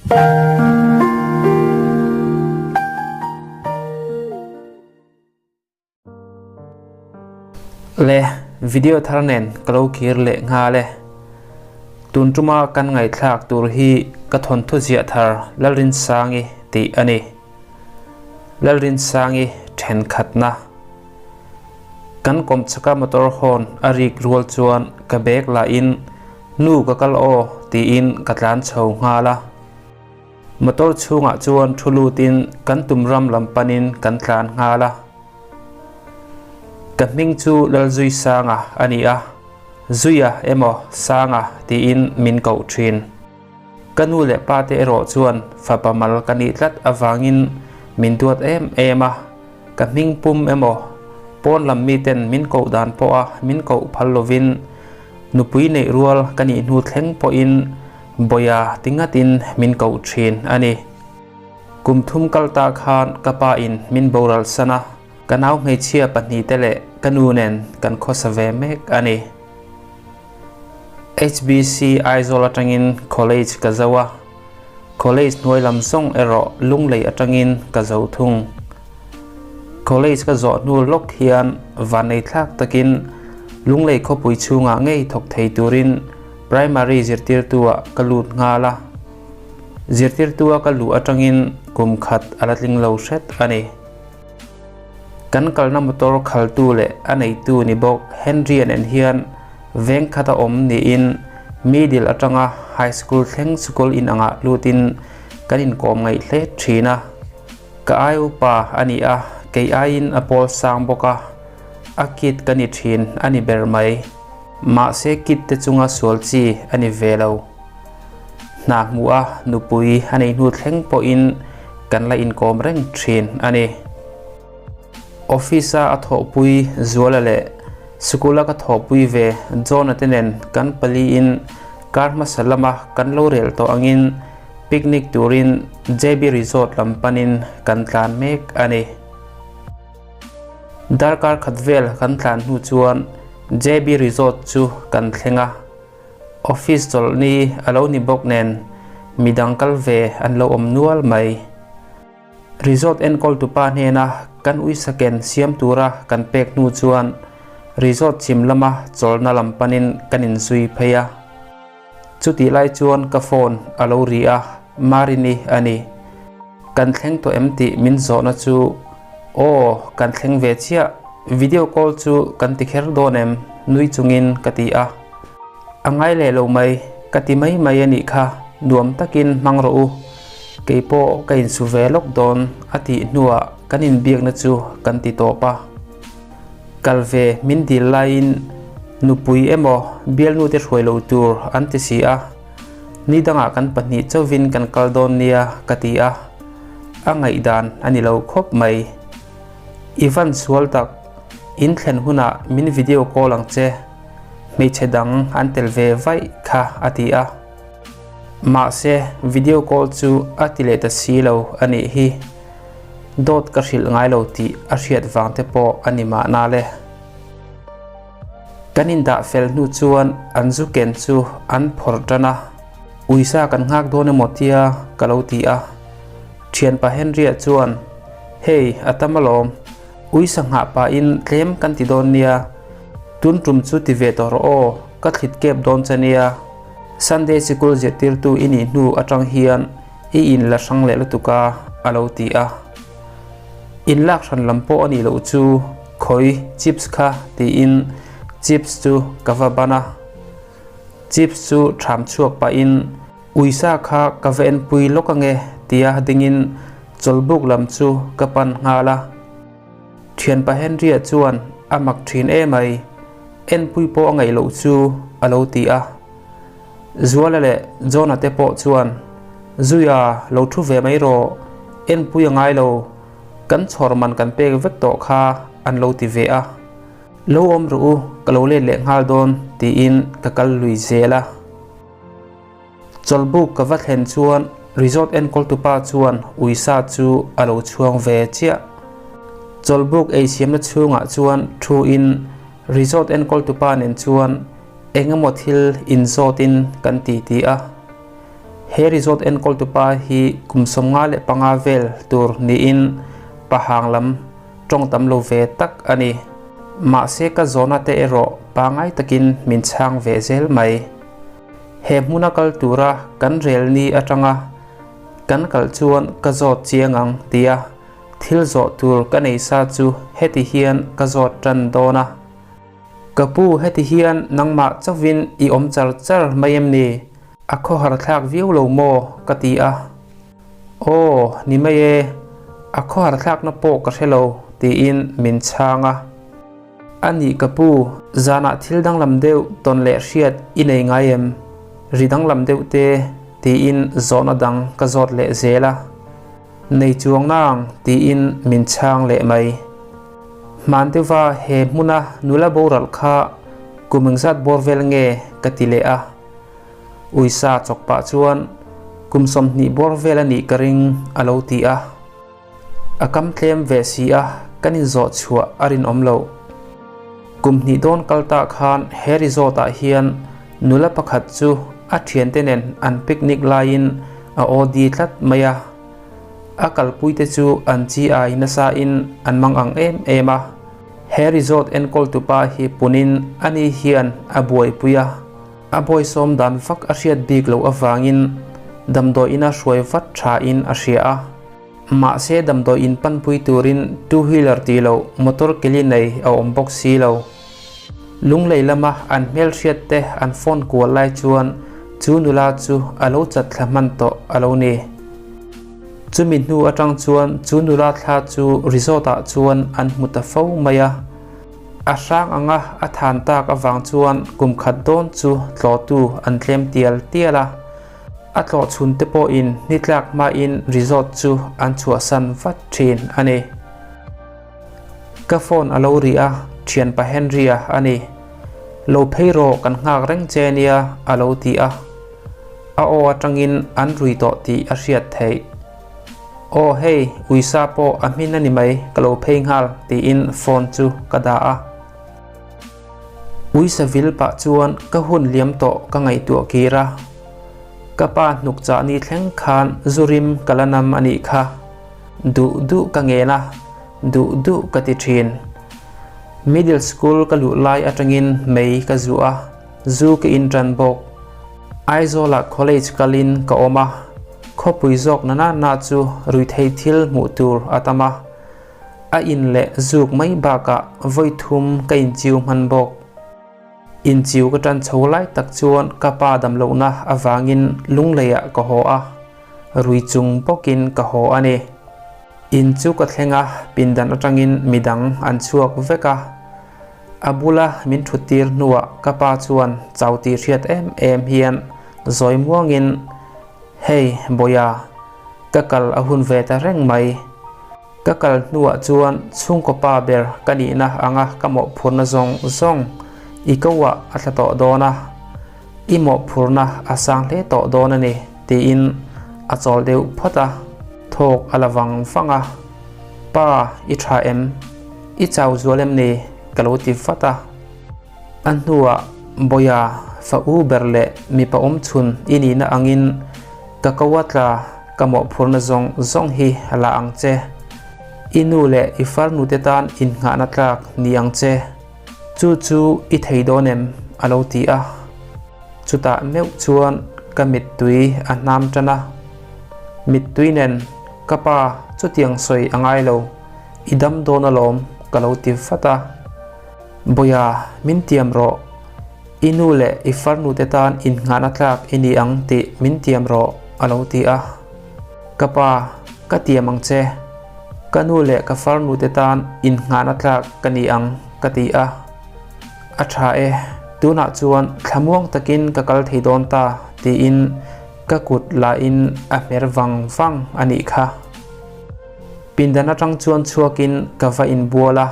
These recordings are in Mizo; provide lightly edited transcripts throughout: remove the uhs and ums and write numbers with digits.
Le video thar nen ka lo kir leh nghal e. Tun tuma kan ngaihthlak tur hi ka thawnthu ziah thar Lalrinsangi tih a ni. Lalrinsangi thenkhatna. Kan kawmchhaka motor horn a rik rual chuan ka bag lah in nu ka kal aw tiin ka tlan chho nghal a. Motor chhungah chuan thu lutin kan tum ram lam panin kan tlan nghal a. Ka hming chu Lalzuisanga a ni a, Zuia emaw Sanga tiin min koh thin. Ka nu leh pa te erawh chuan fapa mal ka nih tlat avangin min duat em em a, ka hming pum emaw pawn lam miten min koh dan pawha min koh phal lovin nupui neih rual ka nih hnu thleng pawhin Bawia ti ngatin min koh thin a ni. Kum thum kal ta khan ka pa in min boral san a, ka nau hmeichhia pahnihte leh ka nu nen kan khawsa ve mek a ni. HBC Aizawl atangin College ka zo a, College hnuai lam zawng erawh Lunglei atangin ka zo thung. College ka zawh hnu lawk hian vannei thlak takin Lunglei khawpui chhungah ngei thawk thei turin Primary zirtirtu-ah ka lut nghal a. Zirtirtu-a ka luh atangin kum khat a la tling lo hret a ni. Kan kalna motor khaltu leh a neitu ni bawk Henry-a nen hian veng khat a awm niin middle atanga high school thleng sikul inangah lutin kan inkawm ngaih hle thin a. Ka ai upa a ni a, kei aiin a pawl sang bawk a, a kit ka ni thin a ni ber mai. Mahse kit te chunga sual chi a ni ve lo. Hna hmuh a nupui a nei hnu thleng pawhin kan la inkawm reng thin a ni. Office-a a thawhpui Zuala leh sikula ka thawhpui ve John-a te nen kan paliin kar hmasa lama kan lo rel tawh angin picnic turin JB Resort lam panin kan tlan mek a ni. Darkar khat vel kan tlan hnu chuan JB Resort chu kan thleng a. Office chawlhni a lo ni bawk nen midang kal ve an lo awm nual mai. Resort enkawl tupa hnena kan uisaken siam tura kan pek hnu chuan resort chhim lama chawlhna lam panin kan inzui phei a. Chutih lai chuan ka phone a lo ri a, Marini a ni. Kan thleng tawh em tih min zawhna chu Aw, kan thleng ve chiah. Video call chu kan ti kher dawn em? Nui chungin ka ti a. A ngai leh lo mai, ka ti mai mai a nih kha, nuam takin hmang rawh u. Kei pawh ka insu ve lawk dawn a tih hnuah kan inbiakna chu kan ti tawp a. Kal ve min dil laiin nupui emaw bialnute hruai lo tur an ti si a. Ni dangah kan pahnih chauvin kan kal dawn nia ka ti a, a ngaihdan a ni lo khawp mai. I van sual tak, in thlen hunah min video call ang che, hmeichhe dang an tel ve vaih kha a ti a. Mahse video call chu a ti leh ta si lo a nih hi. Dawt ka hrilh ngai lo tih a hriat vang te pawh a ni mahna le. Kan indah fel hnu chuan an zu ken chu an phawrh tan a, Uisa kan nghak dawn emaw tia ka lo ti a. Thianpa Henry-a chuan, Hei, a tam alawm. Uisa nghah pahin tlem kan ti dawn nia. Tun tum chu ti ve tawh rawh aw, ka thlit kep dawn che nia. Sunday sikul zirtirtu i nih hnu atang hian i in la hrang leh lutuk a, a lo ti a. In lak hran lam pawh a nih loh chu. Khawi chips kha tiin chips chu ka va ban a, chips chu ṭham chhuak pahin uisa kha ka va enpui lawk ange tia dingin chawlhbuk lam chu ka pan nghal a. Ṭhianpa Henry-a chuan a mak ṭhin emai, enpui pawh a ngaih loh chu a lo ti a. Zuala leh John-a te pawh chuan Zuia lo ṭhu ve mai rawh, enpui a ngai lo, Kan chhawr man kan pek vek tawh kha an lo ti ve a, Lo awm rawh u, ka lo let leh nghal dawn tiin ka kal lui zel a. Chawlhbuk ka va thlen chuan resort enkawltupa chuan uisa chu a lo chhuang ve chiah. Chawlhbuk eisiamna chhungah chuan thuin resort enkawltupa nen chuan eng emaw thil inzawtin kan titi a. He resort enkawltupa hi kum 55 vel tur niin pahang lam tawng tam lo ve tak a ni. Mahse ka zawhna te erawh pangai takin min chhang ve zel mai. He hmuna kal tura kan rel ni atanga kan kal chuan ka zawt chiang ang tia thil zawh tur ka nei sa chu heti hian ka zawt tan dawn a. Ka pu heti hian nangmah chauhin i awm char char mai em ni? A khawhar thlak viau lo maw? ka ti a. Aw, ni mai e, a khawhar thlakna pawh ka hre lo, tiin min chhang a. A nih ka pu, zanah thil danglam deuh tawn leh hriat i nei ngai em? Ri danglam deuh te, tiin zawhna dang ka zawt leh zel a. Nei chuang nang, tiin min chhang leh mai. Hman deuhva he hmuna nula boral kha kum engzat bawr vel nge ka ti leh a. Uisa chawk pah chuan kum 20 bawr vel a nih ka ring a lo ti a. A kam tlem ve si a, kan inzawh chhuah a rinawm loh. Kum hnih dawn kal tah khan he resort ah hian nula pakhat chu a thiante nen an picnic laiin a OD tlat mai a. A kalpuite chu an chi ai nasa in an mang ang em em a. He resort enkawl tupa hi punin ani hian a buaipui a. A bawisawm dan vak a hriat bik loh avangin damdawi ina hruai vat tha in a hria a. Mahse damdawi in panpui turin two wheeler tih loh motor keli nei a awm bawk si lo. Lunglei lama an hmelhriat te an phone kual lai chuan chu nula chu a lo chat thla hman tawh a lo ni. Chumi hnu atang chuan chu nula thla chu resort ah chuan an hmu ta fo mai a. A hrang anga a than tak avang chuan kum khat dawn chu tlawhtu an tlem tial tial a. A tlawh chhun te pawhin ni tlak hmain resort chu an chhuahsan vat thin a ni. Ka phone a lo ri a, thianpa Henry-a a ni. Lo phei rawh kan nghak reng che nia a lo ti a. A aw atangin an rui tawh tih a hriat theih. Aw hei, uisa pawh a hmin a ni mai, ka lo phei nghal tiin phone chu ka dah a. Uisa vil pah chuan ka hun liam tawh ka ngaihtuah kir a. Ka pa hnuk chah ni thleng khan zu rim ka la nam a nih kha. Duh duh ka ngen a, duh duh ka ti thin. Middle school ka luh lai atangin mei ka zuh a, zu ka in tan bawk. Aizawlah college kalin ka awm a, khawpui zawk na na na chu ruihtheih thil hmuh tur a tam a. A in leh zuk mai bakah vawi thum ka inchiu hman bawk. Inchiu ka tan chho lai tak chuan ka pa damlohna avangin Lungleiah ka haw a, rui chung bawkin ka haw a ni. In chu ka thleng a, pindan atangin midang an chhuak vek a. A bula min thuttir hnuah ka pa chuan chau tih hriat em em hian zawi muangin, Hei, Bawia, ka kal a hun ve ta reng mai. Ka kal hnuah chuan chhungkaw pa ber ka nihna anga ka mawhphurna zawng zawng i koah a thla tawh dawn a, i mawhphurna a sang hle tawh dawn a ni, tiin a chawl deuh phawt a, thawk a la vang vang a. Pa, i tha em? I chau zual em ni? ka lo ti vat a. A hnuah Bawia fa u ber leh mipa awm chhun i nihna angin ka ko a tla ka mawhphurna zawng zawng hi la ang che. I nu leh i farnute tan innghahna tlak ni ang che. Chu chu i thei dawn em? a lo ti a. Chutah meuh chuan ka mittui a hnam tan a. Mittui nen ka pa chutiang sawi a ngai lo, i dam dawn alawm ka lo ti vat a. Bawia, min tiam rawh. I nu leh i farnute tan innghahna tlak i ni ang tih min tiam rawh, a lo ti a. Ka pa, ka tiam ang che. Ka nu leh ka farnute tan innghahna tlak ka ni ang, ka ti a. A tha e, tunah chuan thlamuang takin ka kal thei dawn ta, tiin ka kut lahin a hmer vang vang a nih kha. Pindan atang chuan chhuakin ka va inbual a.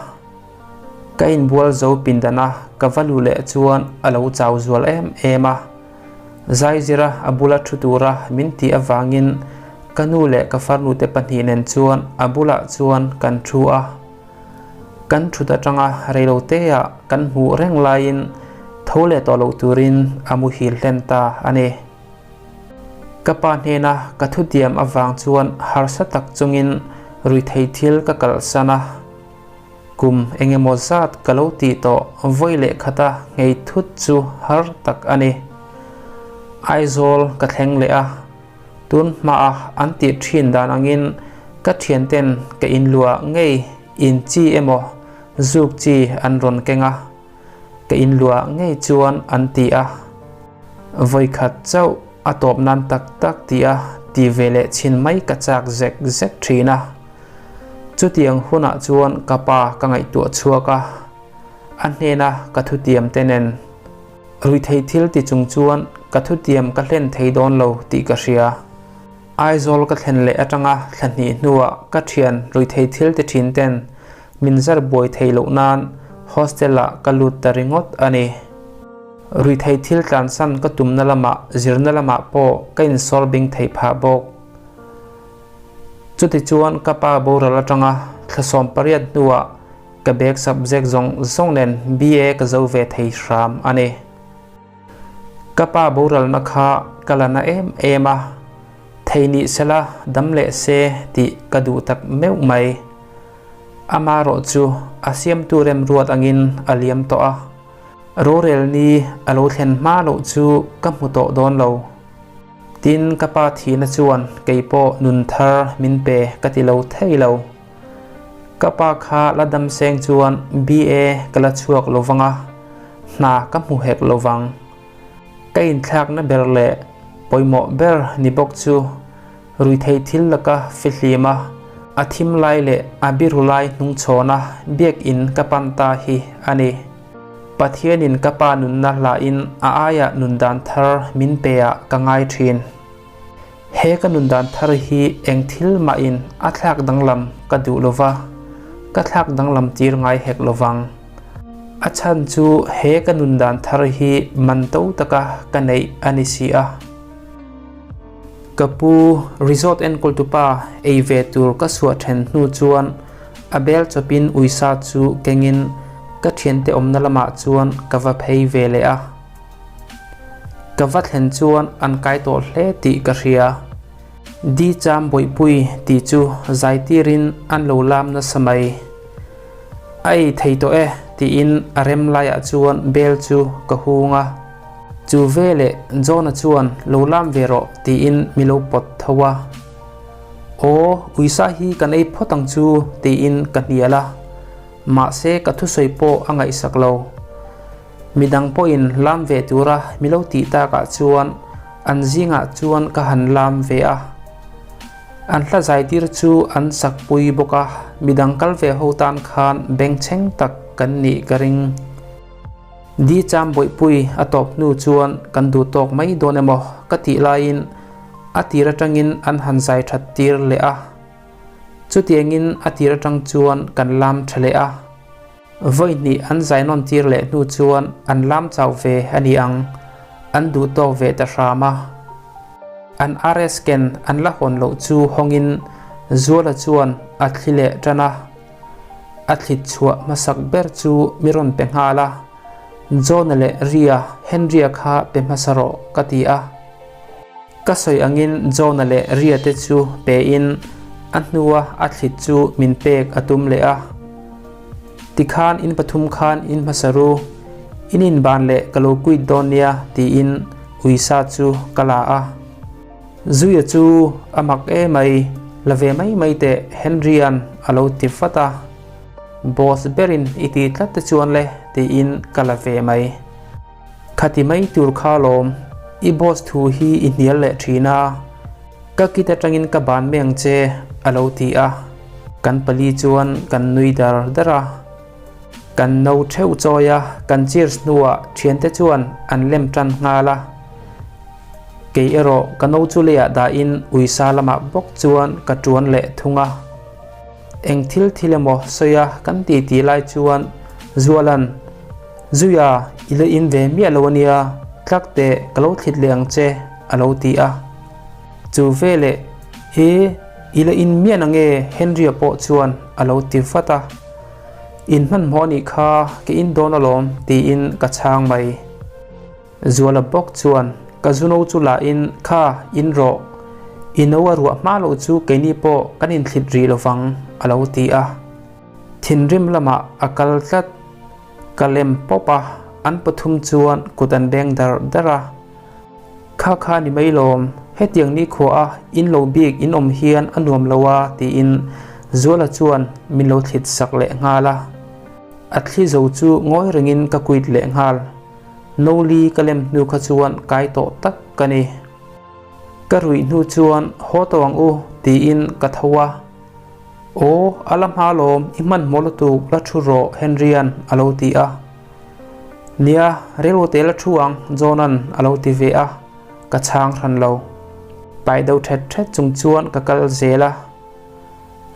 Ka inbual zo pindana ka va luh leh chuan a lo chau zual em em a. Zaizira a bula thu tura min tih avangin ka nu leh ka farnute pahnih nen chuan a bulah chuan kan thu a. Kan thut atanga reiloteah kan hmuh reng laiin tho leh tawh loh turin a muhil hlen ta a ni. Ka pa hnena ka thutiam avang chuan harsa tak chungin ruithei thil ka kalhsan a. Kum engemaw zat ka lo tih tawh vawi leh khata nghei thut chu har tak a ni. Aizawl ka thleng leh a, tun hmaa an tih thin dan angin ka thianten ka inluah ngei in chi emaw zuk chi an rawn keng a, ka inluah ngei chuan an ti a. Vawi khat chauh a tawp nan tak tak tih a ti ve leh chhin mai ka chak zek zek thin a. Chutiang hunah chuan ka pa ka ngaihtuah chhuak a, a hnena ka thutiam te nen ruithei thil ti chung chuan ka thutiam ka hlen thei dawn lo tih ka hria. Aizawl ka thlen leh atanga thla hnih hnuah ka thian ruithei thil ti thin ten min zar buai thei loh nan hostel ah ka lut ta ringawt a ni. Ruithei thil tlansan ka tumna lamah zirna lamah pawh ka insawr bing theih phah bawk. Chutichuan ka pa boral atanga thla 18 hnuah ka bag subject zawng zawng nen BA ka zo ve thei hram a ni. Ka pa boralna kha ka la na em em a, thei nih sela dam leh se tih ka duh tak meuh mai. Amarawh chu a siamtu remruat angin a liam tawh a, rorel ni a lo thlen hma loh chu ka hmu tawh dawn lo. Tin, ka pa thihna chuan kei pawh nun thar min pe ka ti lo thei lo. Ka pa kha la dam seng chuan BA ka la chhuak lo vang a, hna ka hmu hek lo vang. Ka inthlakna ber leh pawimawh ber ni bawk chu ruithei thil laka fihlim a, a thim lai leh a biru lai hnungchhawna biakinn ka pan ta hi a ni. Pathianin ka pa nunna hlain a aiah nun dan thar min pe ah ka ngai thin. He ka nun dan thar hi eng thil mahin a thlak danglam ka duh lova, ka thlak danglam tir ngai hek lovang. A chhan chu he ka nun dan thar hi man to taka ka neih a ni si a. Ka pu, resort enkawltupa ei ve tur ka suah then hnu chuan A bel chawpin uisa chu kengin ka thiante awmna lamah chuan ka va phei ve leh a. Ka va thlen chuan an kai tawh hle tih ka hria. Di cham bawihpui tih chu zai tirin an lo lam nasa mai. A ei thei tawh e tiin a rem laiah chuan bel chu ka hung a. Chu veleh John-a chuan lo lam ve rawh tiin mi lo pawt tho a. Aw, uisa hi kan ei phawt ang chu tiin ka hnial a, mahse ka thusawi pawh a ngaihsak lo. Midang pawhin lam ve tura mi lo tih takah chuan an zingah chuan ka han lam ve a. An hla zaitir chu an sakpui bawk a, midang kal ve ho tan khan bengchheng tak kan nih ka ring. Di cham bawihpui a tawp hnu chuan kan duh tawk mai dawn emaw ka tih laiin a tir atangin an han zai that tir leh a. Chutiangin a tir atang chuan kan lam tha leh a. Vawi hnih an zai nawn tir leh hnu chuan an lam chau ve a ni ang, an duh tawk ve ta hram a. An RS ken an la hawn loh chu hawngin Zuala chuan a thli leh tan a. A thlit chhuah hmasak ber chu mi rawn pe nghal a, John-a leh Ria, Henry-a kha pe hmasa rawh ka ti a. Ka sawi angin John-a leh Ria te chu pein a hnua a thlit chu min pek a tum leh a. Tikhan in pathum khan in hmasa ru, in inban leh ka lo quit dawn nia tiin uisa chu ka la a. Zuia chu a mak e mai, la ve mai mai teh Henry-a'n a lo ti vat a. Boss berin i ti tlat te chuan le tiin ka la ve mai. Khati mai tur kha lawm, i boss thu hi i hnial leh thin a, ka kit atangin ka ban mai ang che a lo ti a. Kan pali chuan kan nui dar dar a. Kan no theuh chawi a, kan cheers hnuah thiante chuan an lem tan nghal a. Kei erawh ka no chu leiah dahin uisa lamah bawk chuan ka tuan leh thung a. Eng thil thil emaw sawi a kan ti tih lai chuan Zualan, Zuia, i la in ve miah lo ania, tlak teh ka lo thlit leh ang che, a lo ti a. Chu veleh, E, i la in miah na nge Henry-a pawh chuan a lo ti vat a. In hmanhmawh anih kha ka in dawn alawm, tiin ka chhang mai. Zuala bawk chuan. Ka zuno chu la in, Kha, in rawh. I no a ruah hma loh chu keini pawh kan inthlit rih lovang, a lo ti a. Thinrim lamah a kal tlat. Ka lem pawp a, an pathum chuan kut an beng dar dar a. Kha kha ni mai lawm, hetiang nikhua a in lo bik in awm hian a nuam lo a tiin Zuala chuan min lo thlit sak leh nghal a. A thli zo chu ngawi rengin ka quit leh nghal. Noli ka lem hnu kha chuan kai tawh tak ka ni. Ka ruih hnu chuan haw tawh ang u tiin ka tho a. Aw, a la hma lawm, i hmanhmawh lutuk la thu rawh Henry-a'n a lo ti a. Nia, rilru te la thu ang John-a'n a lo ti ve a, ka chhang hran lo. Pai do thet thet chung chuan ka kal zel a.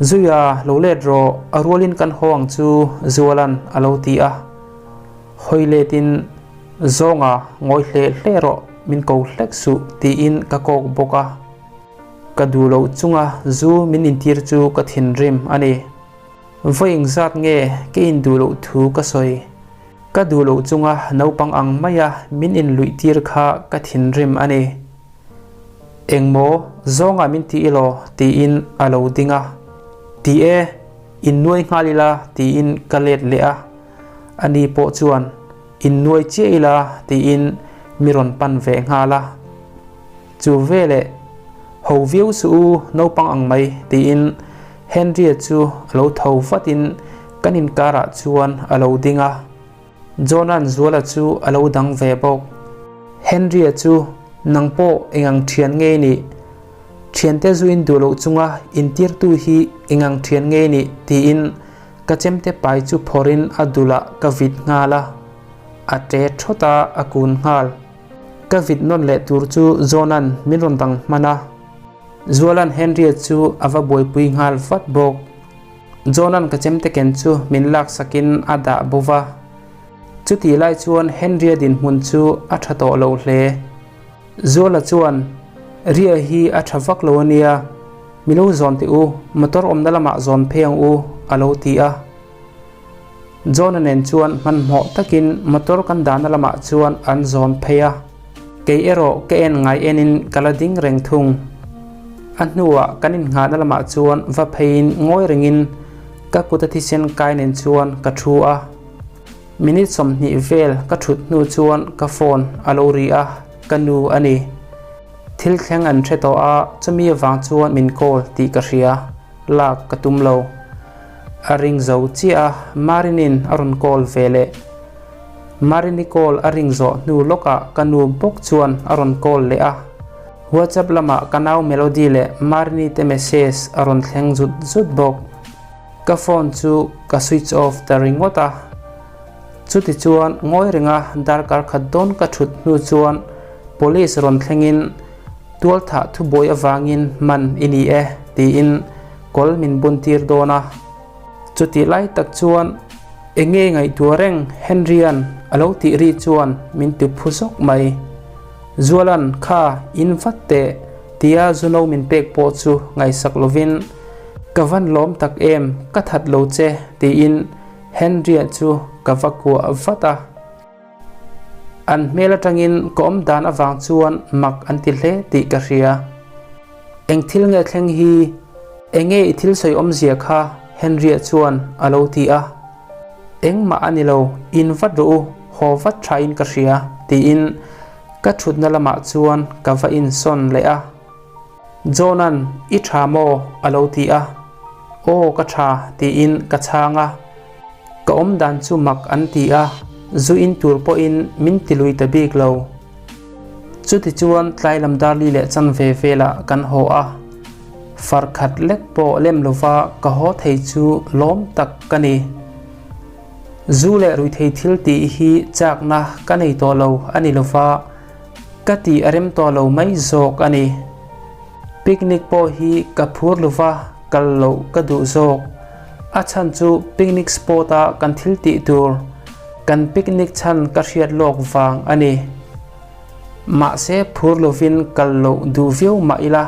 Zuia, lo let rawh, a rualin kan haw ang chu Zuala'n a lo ti a. Hawi letin, Zawnga, ngawi hle hle rawh, min ko hlek suh tiin ka kawk bawk a. Ka duh loh chunga zu min intir chu ka thinrim a ni. Vawi engzat nge ka induh loh thu ka sawi? Ka duh loh chunga naupang ang maia min inluih tir kha ka thinrim a ni. Engmaw zawngah min ti elaw tiin a lo ding a. Ti e, innuai nghal ila tiin ka let leh a. Ani pawh chuan innuai chiah ila tiin mi rawn pan ve nghal a. Chu veleh, Ho viau suh u, naupang ang mai, tiin Henry-a chu a lo tho vatin kan inkarah chuan a lo ding a. John-a'n Zuala chu a lo dang ve bawk. Henry-a chu, Nang pawh engang thian nge i nih? Thiante zu in duh loh chunga intirtu hi engang thian nge i nih? tiin ka chemte pai chu phawrhin a dulah ka vit nghal a. A ṭe thawt a, a kun nghal. Ka vit nawn leh tur chu John-a'n min rawn dang hman a, Zuala'n Henry-a chu a va buaipui nghal vat bawk. John-a'n ka chemte ken chu min laksakin a dah bo va. Chutih lai chuan Henry-a dinhmun chu a tha tawh lo hle. Zuala chuan, Ria hi a tha vak lo a nia, mi lo zawn teh u, motor awmna lamah zawn phei ang u, a lo ti a. John-a nen chuan hmanhmawh takin motor kan dahna lamah chuan an zawn phei a, kei erawh ka en ngai enin ka la ding reng thung. A hnuah kan innghahna lamah chuan va pheiin ngawi rengin ka kuta thisen kai nen chuan ka thu a. Minute 20 vel ka thut hnu chuan ka phone a lo ri a, ka nu a ni. Thil thleng an hre tawh a, chumi avang chuan min call tih ka hria. Lak ka tum lo. A ring zo chiah a, Marinin a rawn call ve leh. Marini call a ring zawh hnu lawkah ka nu bawk chuan a rawn call leh a. WhatsApp lamah ka nau Melody leh Marini te message a rawn thleng zut zut bawk. Ka phone chu ka switch off ta ringawt a. Chutichuan ngawi renga darkar khat dawn ka thut hnu chuan police rawn thlengin Tualthah thubuai avangin man i ni e, tiin kawl min buntir dawn a. Chutih lai tak chuan enge ngaihtuah reng Henry-a'n a lo tih ri chuan min ti phu zawk mai. Zuala'n kha in vat teh tia zuno min pek pawh chu ngaihsak lovin, Ka van lawm tak em, ka that lo che, tiin Henry-a chu ka va kuah vat a. An hmel atangin ka awm dan avang chuan mak an ti hle tih ka hria. Eng thil nge thleng hi? Enge i thil sawi awmzia kha? Henry-a chuan a lo ti a. Engmah a ni lo, in vat rawh u, haw vat thain ka hria, tiin ka thutna lamah chuan ka va insawn leh a. John-a'n, I tha maw? a lo ti a. Aw, ka tha, tiin ka chhang a. Ka awm dan chu mak an ti a, zu in tur pawhin min ti lui ta bik lo. Chutichuan tlai lam darli leh chanve velah kan haw a. Far khat lek pawh lem lova ka haw thei chu lawm tak ka ni. Zu leh ruithei thil tih hi chakna ka nei tawh lo a ni lova, Ka tih a rem tawh lo mai zawk a ni. Picnic pawh hi ka phur lova kal loh ka duh zawk. A chhan chu picnic spot a kan thil tih tur kan picnic chhan ka hriat lawk vang a ni. Mahse phur lovin kal loh duh viau mah ila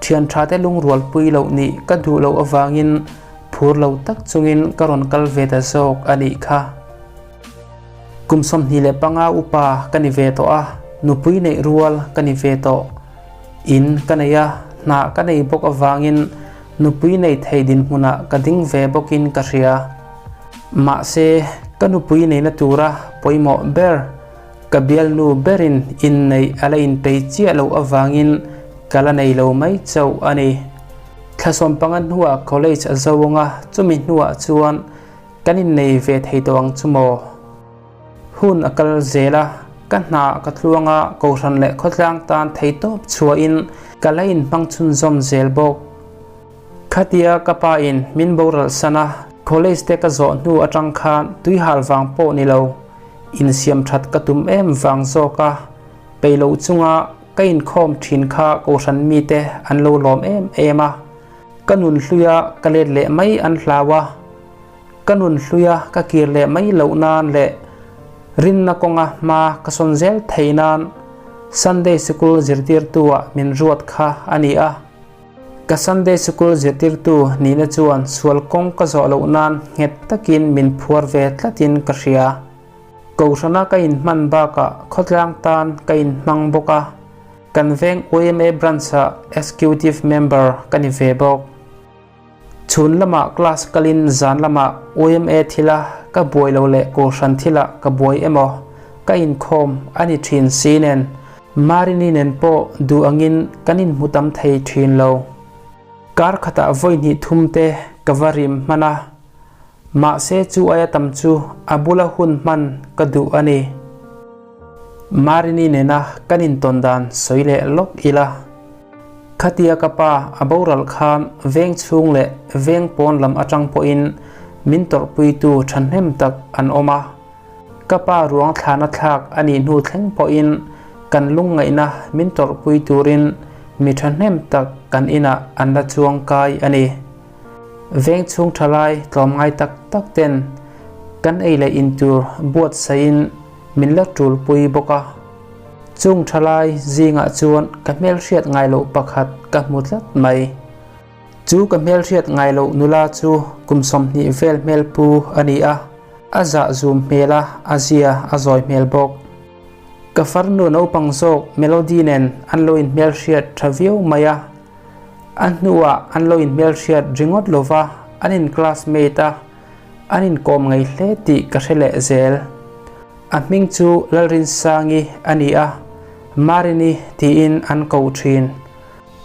thian tha te lungrual pui loh nih ka duh loh avangin phur lo tak chungin ka rawn kal ve ta zawk a nih kha. Kum 25 upa ka ni ve tawh a. nupui neih rual ka ni ve tawh. In ka nei a, hna ka nei bawk avangin nupui nei thei dinhmunah ka ding ve bawkin ka hria. Mahse, ka nupui neihna tura pawimawh ber, ka bialnu berin inneih a la inpei chiah loh avangin ka la nei lo mai chauh a ni. Thla sawmpanga hnuah college a zo ang a, chumi hnuah chuan kan innei ve thei tawh ang chu maw? Hun a kal zel a, ka hna ka tluang a, kohhran leh khawtlang tan theitawp chhuahin ka la inhmang chhunzawm zel bawk. Khatia ka pa in min boral san a, college te ka zawh hnu atang khan tuihal vang pawh ni lo, insiam that ka tum em vang zawk a, peih loh chunga ka inkhawm thin kha kohhran mite an lo lawm em em a, ka nun hluia ka let leh mai an hlau a. Ka nun hluia ka kir leh mai loh nan leh rinna kawnga hma ka sawn zel thei nan Sunday Sikul zirtirtu-ah min ruat kha a ni a. Ka Sunday Sikul zirtirtu nihna chuan sual kawng ka zawh loh nan nghet takin min phuar ve tlatin ka hria. Kohhrana ka inhman bakah khawtlang tan ka inhmang bawk a, kan veng yma Branch-ah Executive Member ka ni ve bawk. Chhun lamah class kalin zan lamah yma thila ka buai lo leh Kohhran thilah ka buai emaw ka inkhawm a ni thin si nen Marini nen pawh duh angin kan inhmu tam thei thin lo. Kar khatah vawi hnih thum te ka va rim hman a, Mahse chu aia tam chu a bula hun hman ka duh a ni. Marini nena kan intawn dan sawi leh lawk ila. Khatia ka pa a boral khan veng chhung leh veng pawn lam atang pawhin min tawrhpuitu thahnem tak an awm a. Ka pa ruang thlana thlak a nih hnu thleng pawhin kan lungngaihna min tawrhpui turin mi thahnem tak kan inah an la chuang kai a ni. Veng chhung tha lai tlawmngai tak tak ten kan ei leh in tur buatsaihin min la tulpui bawk a. Chung tha lai zingah chuan ka hmelhriat ngai loh pakhat ka hmu tlat mai. Chu ka hmelhriat ngai loh nula chu kum 20 vel hmelpu a ni a, a zah zum hmel a, a zia a zawi hmel bawk. Ka farnu naupang zawk Melody nen an lo inhmelhriat tha viau mai a. A hnuah an lo inhmelhriat ringawt lova an in classmate a, an inkawm ngei hle tih ka hre leh zel. A hming chu Lalrinsangi a ni a, Marini tiin an ko thin.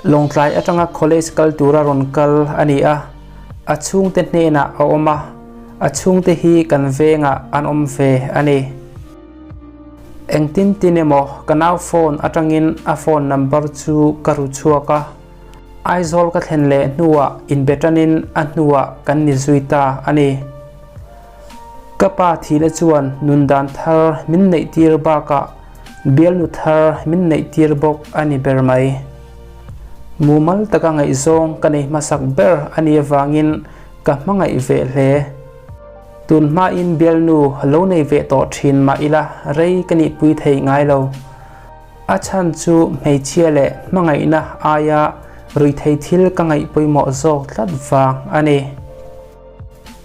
Lawngtlai atanga college kal tura rawn kal a ni a, a chhungte hnenah a awm a, a chhungte hi kan vengah an awm ve a ni. Engtin tin emaw ka nau phone atangin a phone number chu ka ru chhuak a, Aizawl ka thlen leh hnuah inbe tanin a hnuah kan ni zui ta a ni. Ka pa thihna chuan nun dan thar min neih tir bakah bialnu thar min neih tir bawk a ni ber mai. Mumal taka ngaihzawng ka nei hmasak ber a nih avangin ka hmangaih ve hle. Tun hmain bialnu lo nei ve tawh thin mah ila rei ka nihpui thei ngai lo. A chhan chu hmeichhia leh hmangaihna aia ruihthei thil ka ngaih pawimawh zawk tlat vang a ni.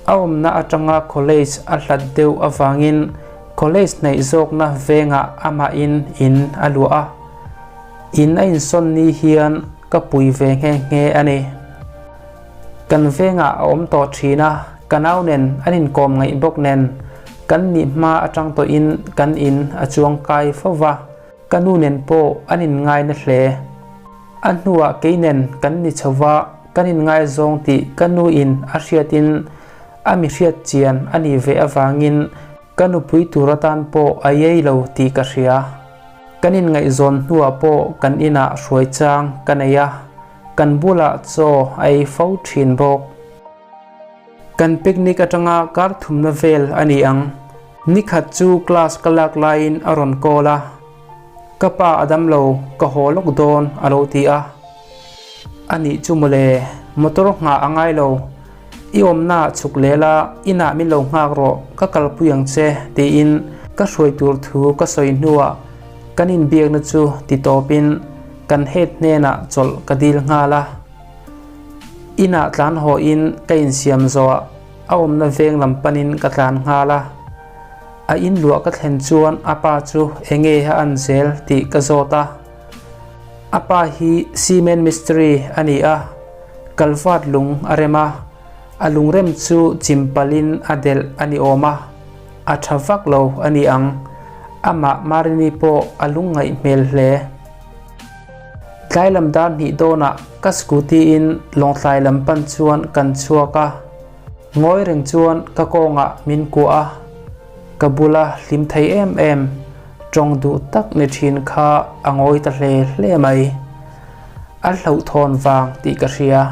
A awmna atanga college a hlat deuh avangin college hnaih zawkna vengah amahin in a luah a. In a insawn ni hian ka pui ve nghe nghe a ni. Kan vengah a awm tawh thin a, ka nau nen an inkawm ngaih bawk nen kan nih hma atang tawhin kan in a chuang kai fo va, ka nu nen pawh an inngai na hle. A hnuah kei nen kan ni chho va, kan inngaizawng tih ka nu in a hriatin a mi hriat chian a nih ve avangin ka nupui tur atan pawh a iai lo tih ka hria. Kan inngaihzawn hnuah pawh kan inah hruai chang ka nei a. Kan bulah chaw a ei fo thin bawk. Kan picnic atanga kar thumna vel a ni ang. Nikhat chu class ka lak laiin a rawn call a, Ka pa a dam lo, ka haw lawk dawn a lo ti a. A nih chu mawle, motor nghah a ngai lo. I awmnaah chhuk lel a, inah min lo nghak rawh, ka kalpui ang che tiin ka hruai tur thu ka sawi hnuah kan inbiakna chu ti tawpin kan head hnenah chawlh ka dil nghal a. Inah tlan hawhin ka insiam zawhah a awmna veng lam panin ka tlan nghal a. A in luah ka thlen chuan a pa chu enge a an zel tih ka zawt a. A pa hi cement mistiri a ni a, kalvat lung a rem a, a lungrem chu chimpalin a delh a ni awm a, a tha vak lo a ni ang. Amah Marini pawh a lungngaih hmel hle. Tlai lam dar hnih dawnah ka scooty in Lawngtlai lam pan chuan kan chhuak a. Ngawi reng chuan ka kawngah min kuah a, ka bula hlim thei em em, tawng duh tak ni thin kha a ngawi ta hle hle mai. A hlauhthawn vang tih ka hria.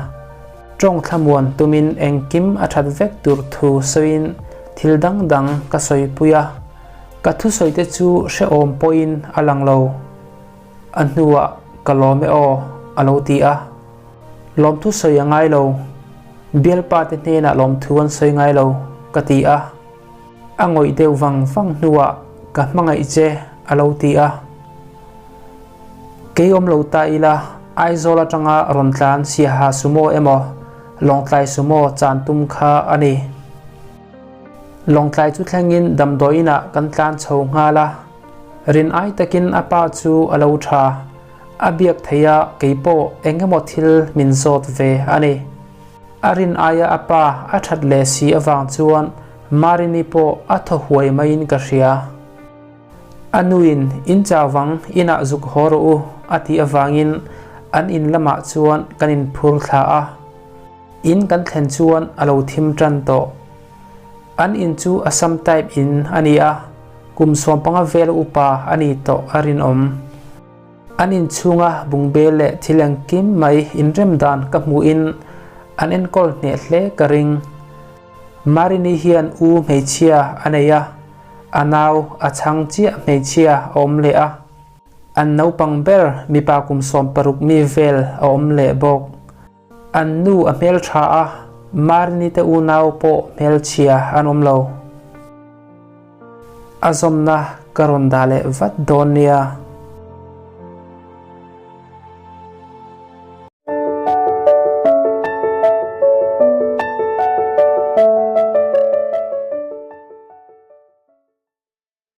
Tawng thlamuan tumin engkim a that vek tur thu sawiin thil dang dang ka sawipui a, ka thusawi te chu hrehawm pawhin a lang lo. A hnuah ka lawm e aw a lo ti a. Lawmthu sawi a ngai lo. Bialpa te hnenah lawmthu an sawi ngai lo ka ti a. A ngawih deuh vang vang hnuah ka hmangaih che a lo ti a. Kei awm lo ta ila Aizawl atanga rawn tlan Siaha Sumo emaw Lawngtlai Sumo chan tum kha a ni. Lawngtlai chu thlengin damdawiinah kan tlan chho nghal a. Rin ai takin a pa chu a lo tha. A biak theih a, kei pawh eng emaw thil min zawt ve a ni. A rin aia a pa a that leh si avang chuan Marini pawh a thaw huai maiin ka hria. A nuin in chau vang inah zuk haw rawh u a tih avangin an in lamah chuan kan inphur thla a. In kan thlen chuan a lo thim tan tawh. An in chu Assam type in a ni a, kum 15 vel upa a ni tawh a rinawm. An inchhunga bungbel leh thil engkim mai inrem dan ka hmuhin an enkawl hneh hle ka ring. Marini hian u hmeichhia a nei a, a nau a chhang chiah hmeichhia a awm leh a. An naupang ber mipa kum 16 mi vel a awm leh bawk. An nu a hmeltha a, Marini te unau pawh hmelchhia an awm lo. A zawmna ka rawn dah leh vat dawn nia.